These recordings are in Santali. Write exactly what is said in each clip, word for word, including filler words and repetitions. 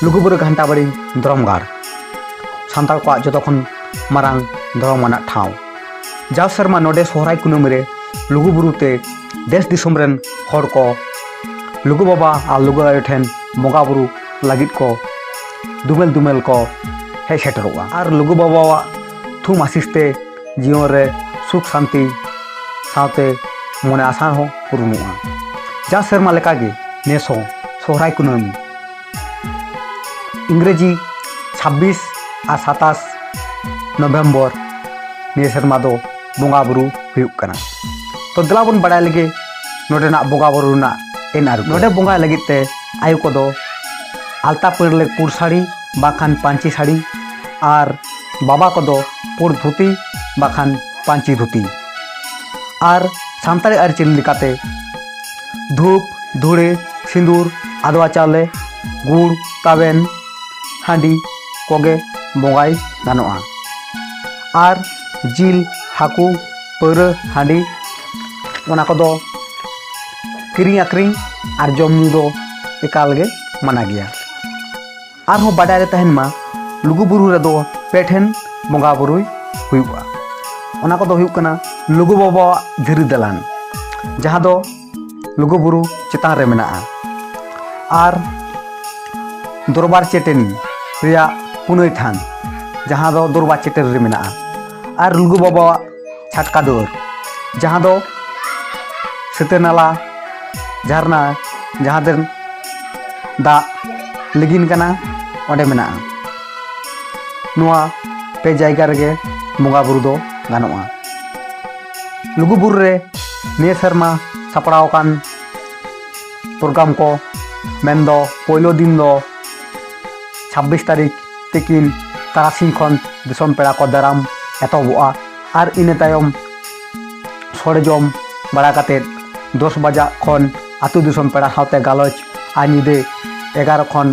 ᱞᱩᱜᱩᱵᱩᱨᱩ ᱜᱷᱟᱱᱴᱟ ᱵᱟᱲᱤ ᱫᱷᱚᱨᱚᱢ ᱜᱟᱲ, ᱥᱟᱱᱛᱟᱲ ᱠᱚᱣᱟᱜ ᱡᱚᱛᱚ ᱠᱷᱚᱱ ᱢᱟᱨᱟᱝ ᱫᱷᱚᱨᱚᱢ ᱟᱱᱟᱜ ᱴᱷᱟᱶ᱾ ᱡᱟᱣ ᱥᱮᱨᱢᱟ ᱱᱚᱰᱮ ᱥᱚᱦᱨᱟᱭ ᱠᱩᱱᱟᱹᱢᱤ ᱨᱮ ᱞᱩᱜᱩᱵᱩᱨᱩ ᱛᱮ ᱫᱮᱥ ᱫᱤᱥᱚᱢ ᱨᱮᱱ ᱦᱚᱲ ᱠᱚ ᱞᱩᱜᱩ ᱵᱟᱵᱟ ᱟᱨ ᱞᱩᱜᱩ ᱟᱭᱳ ᱴᱷᱮᱱ ᱵᱚᱸᱜᱟ ᱵᱩᱨᱩ ᱞᱟᱹᱜᱤᱫ ᱠᱚ ᱫᱩᱢᱮᱞ ᱫᱩᱢᱮᱞ ᱠᱚ ᱦᱮᱡ ᱥᱮᱴᱮᱨᱚᱜᱼᱟ᱾ ᱟᱨ ᱞᱩᱜᱩ ᱵᱟᱵᱟᱣᱟᱜ ᱛᱷᱩᱢ ᱟᱥᱤᱥ ᱛᱮ ᱡᱤᱭᱚᱱ ᱨᱮ ᱥᱩᱠ ᱥᱟᱱᱛᱤ ᱥᱟᱶᱛᱮ ᱢᱚᱱᱮ ᱟᱥᱟ ᱦᱚᱸ ᱯᱩᱨᱩᱱᱚᱜᱼᱟ᱾ ᱡᱟᱣ ᱥᱮᱨᱢᱟ ᱞᱮᱠᱟᱜᱮ ᱱᱮᱥ ᱦᱚᱸ ᱥᱚᱦᱨᱟᱭ ᱠᱩᱱᱟᱹᱢᱤ ᱤᱝᱨᱮᱡᱤ ᱪᱷᱟᱵᱵᱤᱥ ᱟᱨ ᱥᱟᱛᱟᱥ ᱱᱚᱵᱷᱮᱢᱵᱚᱨ ᱱᱤᱭᱟᱹ ᱥᱮᱨᱢᱟ ᱫᱚ ᱵᱚᱸᱜᱟ ᱵᱩᱨᱩ ᱦᱩᱭᱩᱜ ᱠᱟᱱᱟ᱾ ᱛᱚ ᱫᱮᱞᱟ ᱵᱚᱱ ᱵᱟᱲᱟᱭ ᱞᱮᱜᱮ ᱱᱚᱰᱮᱱᱟᱜ ᱵᱚᱸᱜᱟ ᱵᱩᱨᱩ ᱨᱮᱱᱟᱜ ᱮᱱ ᱟᱹᱨᱩ᱾ ᱱᱚᱰᱮ ᱵᱚᱸᱜᱟᱭ ᱞᱟᱹᱜᱤᱫ ᱛᱮ ᱟᱭᱳ ᱠᱚᱫᱚ ᱟᱞᱛᱟ ᱯᱟᱹᱲᱞᱟᱹᱠ ᱯᱩᱲ ᱥᱟᱹᱲᱤ ᱵᱟᱝᱠᱷᱟᱱ ᱯᱟᱹᱧᱪᱤ ᱥᱟᱹᱲᱤ ᱟᱨ ᱵᱟᱵᱟ ᱠᱚᱫᱚ ᱯᱩᱲ ᱫᱷᱩᱛᱤ ᱵᱟᱝᱠᱷᱟᱱ ᱯᱟᱹᱧᱪᱤ ᱫᱷᱩᱛᱤ᱾ ᱟᱨ ᱥᱟᱱᱛᱟᱲᱤ ᱟᱹᱨᱤᱪᱟᱹᱞᱤ ᱞᱮᱠᱟᱛᱮ ᱫᱷᱩᱯ, ᱫᱷᱩᱲᱟᱹ, ᱥᱤᱸᱫᱩᱨ, ᱟᱫᱽᱣᱟ ᱪᱟᱣᱞᱮ, ᱜᱩᱲ, ᱛᱟᱵᱮᱱ, ᱦᱟᱺᱰᱤ ᱠᱚᱜᱮ ᱵᱚᱸᱜᱟᱭ ᱜᱟᱱᱚᱜᱼᱟ᱾ ᱟᱨ ᱡᱤᱞ, ᱦᱟᱹᱠᱩ, ᱯᱟᱹᱣᱨᱟᱹ, ᱦᱟᱺᱰᱤ ᱚᱱᱟ ᱠᱚᱫᱚ ᱠᱤᱨᱤᱧ ᱟᱹᱠᱷᱨᱤᱧ ᱟᱨ ᱡᱚᱢ ᱧᱩ ᱫᱚ ᱮᱠᱟᱞ ᱜᱮ ᱢᱟᱱᱟ ᱜᱮᱭᱟ᱾ ᱟᱨᱦᱚᱸ ᱵᱟᱰᱟᱭ ᱨᱮ ᱛᱟᱦᱮᱱ ᱢᱟ, ᱞᱩᱜᱩᱵᱩᱨᱩ ᱨᱮᱫᱚ ᱯᱮ ᱴᱷᱮᱱ ᱵᱚᱸᱜᱟ ᱵᱩᱨᱩᱭ ᱦᱩᱭᱩᱜᱼᱟ᱾ ᱚᱱᱟ ᱠᱚᱫᱚ ᱦᱩᱭᱩᱜ ᱠᱟᱱᱟ ᱞᱩᱜᱩ ᱵᱟᱵᱟᱣᱟᱜ ᱫᱷᱤᱨᱤ ᱫᱟᱞᱟᱱ, ᱡᱟᱦᱟᱸ ᱫᱚ ᱞᱩᱜᱩᱵᱩᱨᱩ ᱪᱮᱛᱟᱱ ᱨᱮ ᱢᱮᱱᱟᱜᱼᱟ, ᱟᱨ ᱫᱚᱨᱵᱟᱨ ᱪᱟᱹᱴᱟᱹᱱᱤ ᱨᱮᱭᱟᱜ ᱯᱩᱱᱟᱹᱭ ᱛᱷᱟᱱ, ᱡᱟᱦᱟᱸ ᱫᱚ ᱫᱚᱨᱵᱟᱨ ᱪᱟᱹᱴᱟᱹᱱᱤ ᱨᱮ ᱢᱮᱱᱟᱜᱼᱟ, ᱟᱨ ᱞᱩᱜᱩ ᱵᱟᱵᱟᱣᱟᱜ ᱪᱷᱟᱴᱠᱟ ᱫᱩᱣᱟᱹᱨ, ᱡᱟᱦᱟᱸ ᱫᱚ ᱥᱤᱛᱟᱹ ᱱᱟᱞᱟ ᱡᱷᱟᱨᱱᱟ, ᱡᱟᱦᱟᱸ ᱫᱚ ᱫᱟᱜ ᱞᱤᱸᱜᱤᱱ ᱠᱟᱱᱟ, ᱚᱸᱰᱮ ᱢᱮᱱᱟᱜᱼᱟ᱾ ᱱᱚᱣᱟ ᱯᱮ ᱡᱟᱭᱜᱟ ᱨᱮᱜᱮ ᱵᱚᱸᱜᱟ ᱵᱩᱨᱩ ᱫᱚ ᱜᱟᱱᱚᱜᱼᱟ᱾ ᱞᱩᱜᱩᱵᱩᱨᱩ ᱨᱮ ᱱᱤᱭᱟᱹ ᱥᱮᱨᱢᱟ ᱥᱟᱯᱲᱟᱣ ᱟᱠᱟᱱ ᱯᱨᱳᱜᱨᱟᱢ ᱠᱚ ᱢᱮᱱᱫᱚ ᱯᱳᱭᱞᱳ ᱫᱤᱱ ᱫᱚ ᱪᱷᱟᱵᱵᱤᱥ ᱛᱟᱹᱨᱤᱠᱷ ᱛᱤᱠᱤᱱ ᱛᱟᱨᱟᱥᱤᱧ ᱠᱷᱚᱱ ᱫᱤᱥᱚᱢ ᱯᱮᱲᱟ ᱠᱚ ᱫᱟᱨᱟᱢ ᱮᱛᱚᱦᱚᱵᱚᱜᱼᱟ᱾ ᱟᱨ ᱤᱱᱟᱹ ᱛᱟᱭᱚᱢ ᱥᱚᱲᱮ ᱡᱚᱢ ᱵᱟᱲᱟ ᱠᱟᱛᱮᱫ ᱫᱚᱥ ᱵᱟᱡᱟᱜ ᱠᱷᱚᱱ ᱟᱹᱛᱩ ᱫᱤᱥᱚᱢ ᱯᱮᱲᱟ ᱥᱟᱶᱛᱮ ᱜᱟᱞᱚᱪ ᱟᱨ ᱧᱤᱫᱟᱹ ᱮᱜᱟᱨᱚ ᱠᱷᱚᱱ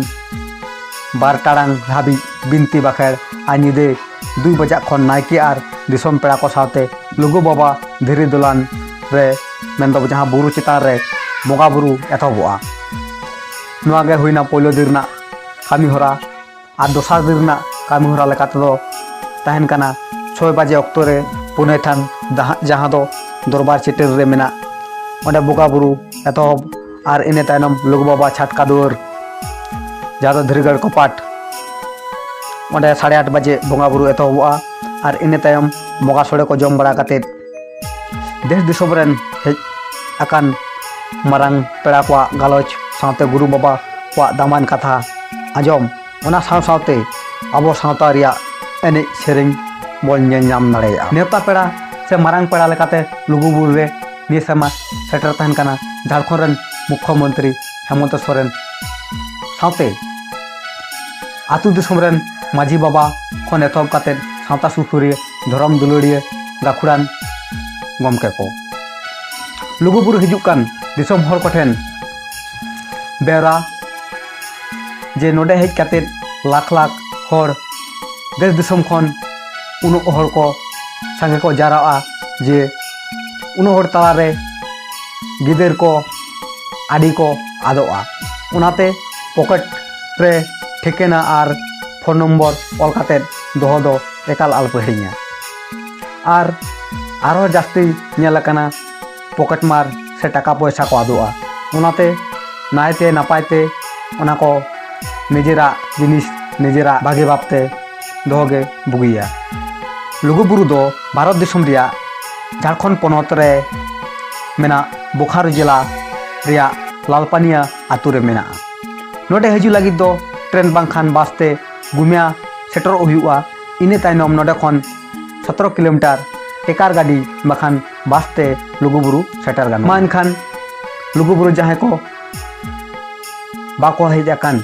ᱵᱟᱨ ᱴᱟᱲᱟᱝ ᱫᱷᱟᱹᱵᱤᱡ ᱵᱤᱱᱛᱤ ᱵᱟᱠᱷᱮᱲ ᱟᱨ ᱧᱤᱫᱟᱹ ᱫᱩᱭ ᱵᱟᱡᱟᱜ ᱠᱷᱚᱱ ᱱᱟᱭᱠᱮ ᱟᱨ ᱫᱤᱥᱚᱢ ᱯᱮᱲᱟ ᱠᱚ ᱥᱟᱶᱛᱮ ᱞᱩᱜᱩ ᱵᱟᱵᱟ ᱫᱷᱤᱨᱤ ᱫᱚᱞᱟᱱ ᱨᱮ, ᱢᱮᱱᱫᱚ ᱡᱟᱦᱟᱸ ᱵᱩᱨᱩ ᱪᱮᱛᱟᱱ ᱨᱮ ᱵᱚᱸᱜᱟ ᱵᱩᱨᱩ ᱮᱛᱚᱦᱚᱵᱚᱜᱼᱟ᱾ ᱱᱚᱣᱟ ᱜᱮ ᱦᱩᱭᱱᱟ ᱯᱳᱭᱞᱳ ᱫᱤᱱ ᱨᱮᱱᱟᱜ ᱠᱟᱹᱢᱤ ᱦᱚᱨᱟ ᱟᱨ ᱫᱚᱥᱟᱨ ᱫᱤᱱ ᱨᱮᱱᱟᱜ ᱠᱟᱹᱢᱤ ᱦᱚᱨᱟ ᱞᱮᱠᱟ ᱛᱮᱫᱚ ᱛᱟᱦᱮᱱ ᱠᱟᱱᱟ ᱪᱷᱚᱭ ᱵᱟᱡᱮ ᱚᱠᱛᱚ ᱨᱮ ᱯᱩᱱᱟᱹᱭ ᱛᱷᱟᱱ, ᱡᱟᱦᱟᱸ ᱡᱟᱦᱟᱸ ᱫᱚ ᱫᱚᱨᱵᱟᱨ ᱪᱟᱹᱴᱟᱹᱨᱤ ᱨᱮ ᱢᱮᱱᱟᱜ, ᱚᱸᱰᱮ ᱵᱚᱸᱜᱟ ᱵᱩᱨᱩ ᱮᱛᱚᱦᱚᱵ᱾ ᱟᱨ ᱤᱱᱟᱹ ᱛᱟᱭᱱᱚᱢ ᱞᱩᱜᱩ ᱵᱟᱵᱟ ᱪᱷᱟᱴᱠᱟ ᱫᱩᱣᱟᱹᱨ, ᱡᱟᱦᱟᱸ ᱫᱚ ᱫᱷᱤᱨᱤᱜᱟᱲ ᱠᱚᱯᱟᱴ, ᱚᱸᱰᱮ ᱥᱟᱲᱮ ᱟᱴ ᱵᱟᱡᱮ ᱵᱚᱸᱜᱟ ᱵᱩᱨᱩ ᱮᱛᱚᱦᱚᱵᱚᱜᱼᱟ᱾ ᱟᱨ ᱤᱱᱟᱹ ᱛᱟᱭᱚᱢ ᱵᱚᱸᱜᱟ ᱥᱳᱲᱮ ᱠᱚ ᱡᱚᱢ ᱵᱟᱲᱟ ᱠᱟᱛᱮᱫ ᱫᱮᱥ ᱫᱤᱥᱚᱢ ᱨᱮᱱ ᱦᱮᱡ ᱟᱠᱟᱱ ᱢᱟᱨᱟᱝ ᱯᱮᱲᱟ ᱠᱚᱣᱟᱜ ᱜᱟᱞᱚᱪ ᱥᱟᱶᱛᱮ ᱜᱩᱨᱩ ᱵᱟᱵᱟ ᱠᱚᱣᱟᱜ ᱫᱟᱢᱟᱱ ᱠᱟᱛᱷᱟ ᱟᱸᱡᱚᱢ, ᱚᱱᱟ ᱥᱟᱶ ᱥᱟᱶᱛᱮ ᱟᱵᱚ ᱥᱟᱶᱛᱟ ᱨᱮᱭᱟᱜ ᱮᱱᱮᱡ ᱥᱮᱨᱮᱧ ᱵᱚᱱ ᱧᱮᱞ ᱧᱟᱢ ᱫᱟᱲᱮᱭᱟᱜᱼᱟ᱾ ᱱᱮᱣᱛᱟ ᱯᱮᱲᱟ ᱥᱮ ᱢᱟᱨᱟᱝ ᱯᱮᱲᱟ ᱞᱮᱠᱟᱛᱮ ᱞᱩᱜᱩᱵᱩᱨᱩ ᱨᱮ ᱱᱤᱭᱟᱹ ᱥᱮᱨᱢᱟ ᱥᱮᱴᱮᱨ ᱛᱟᱦᱮᱱ ᱠᱟᱱᱟ ᱡᱷᱟᱲᱠᱷᱚᱸᱰ ᱨᱮᱱ ᱢᱩᱠᱠᱷᱚ ᱢᱚᱱᱛᱨᱤ ᱦᱮᱢᱚᱱᱛᱚ ᱥᱚᱨᱮᱱ ᱥᱟᱶᱛᱮ ᱟᱹᱛᱩ ᱫᱤᱥᱚᱢ ᱨᱮᱱ ᱢᱟᱹᱡᱷᱤ ᱵᱟᱵᱟ ᱠᱷᱚᱱ ᱮᱛᱚᱦᱚᱵ ᱠᱟᱛᱮᱫ ᱥᱟᱶᱛᱟ ᱥᱩᱥᱟᱹᱨᱤᱭᱟᱹ, ᱫᱷᱚᱨᱚᱢ ᱫᱩᱞᱟᱹᱲᱤᱭᱟᱹ, ᱜᱟᱹᱠᱷᱩᱲᱟᱱ ᱜᱚᱢᱠᱮ ᱠᱚ᱾ ᱞᱩᱜᱩᱵᱩᱨᱩ ᱦᱤᱡᱩᱜ ᱠᱟᱱ ᱫᱤᱥᱚᱢ ᱦᱚᱲ ᱠᱚᱴᱷᱮᱱ ᱵᱮᱣᱨᱟ ᱡᱮ ᱱᱚᱰᱮ ᱦᱮᱡ ᱠᱟᱛᱮᱫ ᱞᱟᱠᱷ ᱞᱟᱠᱷ ᱦᱚᱲ ᱫᱮᱥ ᱫᱤᱥᱚᱢ ᱠᱷᱚᱱ ᱩᱱᱟᱹᱜ ᱦᱚᱲ ᱠᱚ ᱥᱟᱸᱜᱮ ᱠᱚ ᱡᱟᱣᱨᱟᱜᱼᱟ ᱡᱮ ᱩᱱᱟᱹᱜ ᱦᱚᱲ ᱛᱟᱞᱟᱨᱮ ᱜᱤᱫᱟᱹᱨ ᱠᱚ ᱟᱹᱰᱤ ᱠᱚ ᱟᱫᱚᱜᱼᱟ᱾ ᱚᱱᱟᱛᱮ ᱯᱚᱠᱮᱴ ᱨᱮ ᱴᱷᱤᱠᱟᱹᱱᱟ ᱟᱨ ᱯᱷᱳᱱ ᱱᱚᱢᱵᱚᱨ ᱚᱞ ᱠᱟᱛᱮᱫ ᱫᱚᱦᱚ ᱫᱚ ᱮᱠᱟᱞ ᱟᱞᱚᱯᱮ ᱦᱤᱲᱤᱧᱟ᱾ ᱟᱨ ᱟᱨᱦᱚᱸ ᱡᱟᱹᱥᱛᱤ ᱧᱮᱞ ᱟᱠᱟᱱᱟ ᱯᱚᱠᱮᱴ ᱢᱟᱨ ᱥᱮ ᱴᱟᱠᱟ ᱯᱚᱭᱥᱟ ᱠᱚ ᱟᱫᱚᱜᱼᱟ᱾ ᱚᱱᱟᱛᱮ ᱱᱟᱭᱛᱮ ᱱᱟᱯᱟᱭ ᱛᱮ ᱚᱱᱟ ᱠᱚ ᱱᱤᱡᱮᱨᱟᱜ ᱡᱤᱱᱤᱥ ᱱᱤᱡᱮᱨᱟᱜ ᱵᱷᱟᱜᱮ ᱵᱷᱟᱵᱽᱛᱮ ᱫᱚᱦᱚ ᱜᱮ ᱵᱩᱜᱤᱭᱟ᱾ ᱞᱩᱜᱩᱵᱩᱨᱩ ᱫᱚ ᱵᱷᱟᱨᱚᱛ ᱫᱤᱥᱚᱢ ᱨᱮᱭᱟᱜ ᱡᱷᱟᱲᱠᱷᱚᱸᱰ ᱯᱚᱱᱚᱛ ᱨᱮ ᱢᱮᱱᱟᱜ ᱵᱳᱠᱟᱨᱳ ᱡᱮᱞᱟ ᱨᱮᱭᱟᱜ ᱞᱟᱞᱯᱟᱱᱤᱭᱟ ᱟᱛᱳ ᱨᱮ ᱢᱮᱱᱟᱜᱼᱟ᱾ ᱱᱚᱰᱮ ᱦᱤᱡᱩᱜ ᱞᱟᱹᱜᱤᱫ ᱫᱚ ᱴᱨᱮᱱ ᱵᱟᱝᱠᱷᱟᱱ ᱵᱟᱥ ᱛᱮ ᱜᱩᱢᱤᱭᱟ ᱥᱮᱴᱮᱨᱚᱜ ᱦᱩᱭᱩᱜᱼᱟ᱾ ᱤᱱᱟᱹ ᱛᱟᱭᱱᱚᱢ ᱱᱚᱰᱮ ᱠᱷᱚᱱ ᱥᱚᱛᱨᱚ ᱠᱤᱞᱳᱢᱤᱴᱟᱨ ᱴᱮᱠᱟᱨ ᱜᱟᱹᱰᱤ ᱵᱟᱠᱷᱟᱱ ᱵᱟᱥ ᱛᱮ ᱞᱩᱜᱩᱵᱩᱨᱩ ᱥᱮᱴᱮᱨ ᱜᱟᱱᱚᱜᱼᱟ᱾ ᱢᱟ ᱮᱱᱠᱷᱟᱱ ᱞᱩᱜᱩᱵᱩᱨᱩ ᱡᱟᱦᱟᱸᱭ ᱠᱚ ᱵᱟᱠᱚ ᱦᱮᱡ ᱟᱠᱟᱱ,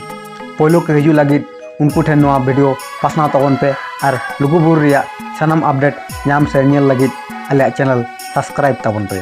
ᱯᱳᱭᱞᱳ ᱠᱚ ᱦᱤᱡᱩᱜ ᱞᱟᱹᱜᱤᱫ ᱩᱱᱠᱩ ᱴᱷᱮᱱ ᱱᱚᱣᱟ ᱵᱷᱤᱰᱤᱭᱳ ᱯᱟᱥᱱᱟᱣ ᱛᱟᱵᱚᱱ ᱯᱮ ᱟᱨ ᱞᱩᱜᱩᱵᱩᱨᱩ ᱨᱮᱭᱟᱜ ᱥᱟᱱᱟᱢ ᱟᱯᱰᱮᱴ ᱧᱟᱢ ᱥᱮ ᱧᱮᱞ ᱞᱟᱹᱜᱤᱫ ᱟᱞᱮᱭᱟᱜ ᱪᱮᱱᱮᱞ ᱥᱟᱵᱥᱠᱨᱟᱭᱤᱵ ᱛᱟᱵᱚᱱ ᱯᱮ᱾